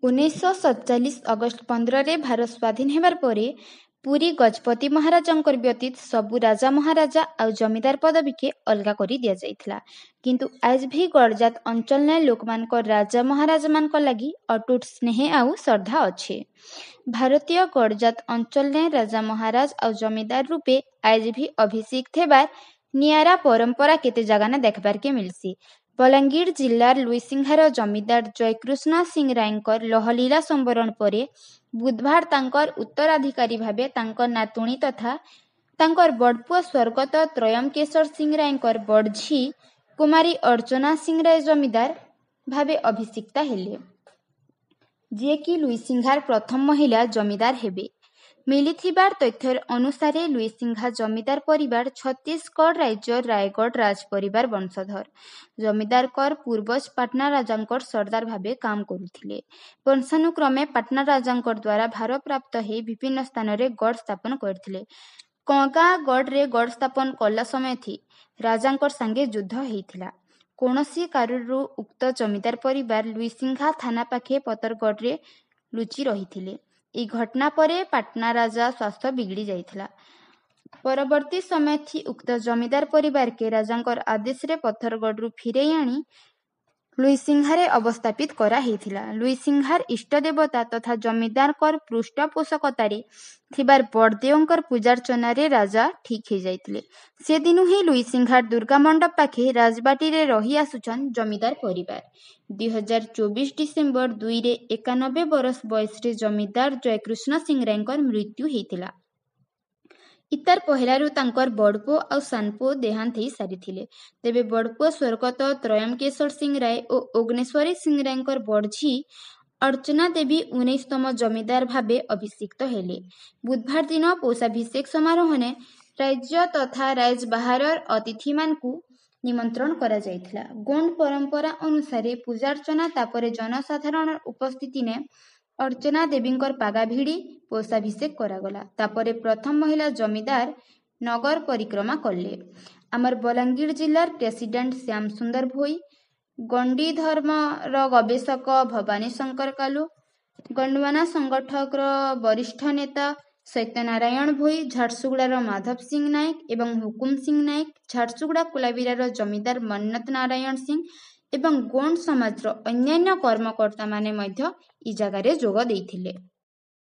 1947 August 15ରେ Bharat ସ୍ୱାଧୀନ ହେବାର ପରେ ପୁରୀ ଗଜପତି ମହାରାଜାଙ୍କର ବ୍ୟତୀତ ସବୁ ରାଜା ମହାରାଜା ଆଉ ଜମିଦାର ପଦବୀକେ ଅଲଗା କରି ଦିଆଯାଇଥିଲା। କିନ୍ତୁ ଆଜ୍ ଭି ଗଡ଼ଜାତ ଅଞ୍ଚଲନେ ଲୋକମାନଙ୍କର ରାଜା ମହାରାଜାମାନଙ୍କର ଲାଗି ଅଟୁଟ ସ୍ନେହ ଆଉ ଶ୍ରଦ୍ଧା ଅଛେ। ଭାରତୀୟ ଗଡ଼ଜାତ ଅଞ୍ଚଲନେ ରାଜା ମହାରାଜ ଆଉ ଜମିଦାର ରୂପେ ଆଜ୍ ଭି ଅଭିଷିକ୍ତ ହେବାର ନିଆରା ପରମ୍ପରା କେତେ ଜାଗାନେ ଦେଖବାର୍କେ ମିଲ୍ସି। ବଲାଙ୍ଗୀର ଜିଲ୍ଲାର ଲୁଇସିଂହାର ଜମିଦାର ଜୟକୃଷ୍ଣ ସିଂ ରାୟଙ୍କର ଲହଲୀଳା ସମ୍ବରଣ ପରେ ବୁଧବାର ତାଙ୍କର ଉତ୍ତରାଧିକାରୀ ଭାବେ ତାଙ୍କ ନାତୁଣୀ ତଥା ତାଙ୍କର ବଡ଼ପୁଅ ସ୍ୱର୍ଗତ ତ୍ରୟମ୍ବକେଶ୍ୱର ସିଂ ରାୟଙ୍କର ବଡ଼ଝି କୁମାରୀ ଅର୍ଚ୍ଚନା ସିଂ ରାୟ ଜମିଦାର ଭାବେ ଅଭିଷିକ୍ତା ହେଲେ, ଯିଏକି ଲୁଇସିଂହାର ପ୍ରଥମ ମହିଳା ଜମିଦାର ହେବେ। ମିଳିଥିବାର ତଥ୍ୟର ଅନୁସାରେ ଲୁଇସିଂହା ଜମିଦାର ପରିବାର ଛତିଶଗଡ଼ ରାଜ୍ୟର ରାୟଗଡ଼ ରାଜ ପରିବାର ବଂଶଧର। ଜମିଦାରଙ୍କର ପୂର୍ବଜ ପାଟନା ରାଜାଙ୍କର ସର୍ଦ୍ଦାର ଭାବେ କାମ କରୁଥିଲେ। ବଂଶାନୁକ୍ରମେ ପାଟନା ରାଜାଙ୍କର ଦ୍ୱାରା ଭାରପ୍ରାପ୍ତ ହେଇ ବିଭିନ୍ନ ସ୍ଥାନରେ ଗଡ଼ ସ୍ଥାପନ କରିଥିଲେ। କଗାଁ ଗଡ଼ରେ ଗଡ଼ ସ୍ଥାପନ କଲା ସମୟଥି ରାଜାଙ୍କର ସାଙ୍ଗେ ଯୁଦ୍ଧ ହେଇଥିଲା। କୌଣସି କାରଣରୁ ଉକ୍ତ ଜମିଦାର ପରିବାର ଲୁଇସିଂହା ଥାନା ପାଖେ ପତରଗଡ଼ରେ ଲୁଚି ରହିଥିଲେ। ଏହି ଘଟଣା ପରେ ପାଟନା ରାଜା ସ୍ୱାସ୍ଥ୍ୟ ବିଗିଡ଼ି ଯାଇଥିଲା। ପରବର୍ତ୍ତୀ ସମୟଥି ଉକ୍ତ ଜମିଦାର ପରିବାରକେ ରାଜାଙ୍କର ଆଦେଶରେ ପଥରଗଡ଼ରୁ ଫିରେଇ ଆଣି ଲୁଇସିଂହାରେ ଅବସ୍ଥାପିତ କରାହେଇଥିଲା। ଲୁଇସିଂହାର ଇଷ୍ଟ ଦେବତା ତଥା ଜମିଦାରଙ୍କର ପୃଷ୍ଠପୋଷକତାରେ ଥିବାର ବଡ଼ଦେଓଙ୍କର ପୂଜାର୍ଚ୍ଚନାରେ ରାଜା ଠିକ୍ ହେଇଯାଇଥିଲେ। ସେଦିନୁ ହିଁ ଲୁଇସିଂହାର ଦୁର୍ଗା ମଣ୍ଡପ ପାଖେ ରାଜବାଟୀରେ ରହି ଆସୁଛନ୍ ଜମିଦାର ପରିବାର। 2024 ଡିସେମ୍ବର 2ରେ 91 ବରଷ ବୟସରେ ଜମିଦାର ଜୟକୃଷ୍ଣ ସିଂ ରାୟଙ୍କର ମୃତ୍ୟୁ ହେଇଥିଲା। ଇତାର ପହିଲାରୁ ତାଙ୍କର ବଡ଼ପୁଅ ଆଉ ସାନପୁଅ ଦେହାନ୍ତ ହେଇ ସାରିଥିଲେ। ତେବେ ବଡ଼ପୁଅ ସ୍ୱର୍ଗତ ତ୍ରୟମ୍ବକେଶ୍ୱର ସିଂ ରାୟ ଓ ଅଗ୍ନେଶ୍ୱରୀ ସିଂ ରାୟଙ୍କର ବଡ଼ଝି ଅର୍ଚ୍ଚନା ଦେବୀ 19ତମ ଜମିଦାର ଭାବେ ଅଭିଷିକ୍ତ ହେଲେ। ବୁଧବାର ଦିନ ପୌଷାଭିଷେକ ସମାରୋହନେ ରାଜ୍ୟ ତଥା ରାଜ୍ୟ ବାହାରର ଅତିଥିମାନଙ୍କୁ ନିମନ୍ତ୍ରଣ କରାଯାଇଥିଲା। ଗୋଣ୍ଡ ପରମ୍ପରା ଅନୁସାରେ ପୂଜାର୍ଚ୍ଚନା ତାପରେ ଜନସାଧାରଣ ଉପସ୍ଥିତିନେ ଅର୍ଚ୍ଚନା ଦେବୀଙ୍କର ପାଗା ଭିଡ଼ି ପୌଷାଭିଷେକ କରାଗଲା। ତାପରେ ପ୍ରଥମ ମହିଳା ଜମିଦାର ନଗର ପରିକ୍ରମା କଲେ। ଆମର ବଲାଙ୍ଗୀର ଜିଲ୍ଲାର ପ୍ରେସିଡେଣ୍ଟ ଶ୍ୟାମ ସୁନ୍ଦର ଭୋଇ, ଗଣ୍ଡି ଧର୍ମର ଗବେଷକ ଭବାନୀ ଶଙ୍କର କାଲୁ, ଗଣ୍ଡୱାନା ସଂଗଠକର ବରିଷ୍ଠ ନେତା ସତ୍ୟନାରାୟଣ ଭୋଇ, ଝାରସୁଗୁଡ଼ାର ମାଧବ ସିଂ ନାୟକ ଏବଂ ହୁକୁମ ସିଂ ନାୟକ, ଝାରସୁଗୁଡ଼ା କୋଲାବିରାର ଜମିଦାର ମନ୍ନତ ନାରାୟଣ ସିଂ ଏବଂ ଗୋଣ୍ଡ ସମାଜର ଅନ୍ୟାନ୍ୟ କର୍ମକର୍ତ୍ତାମାନେ ମଧ୍ୟ ଇ ଜାଗାରେ ଯୋଗ ଦେଇଥିଲେ।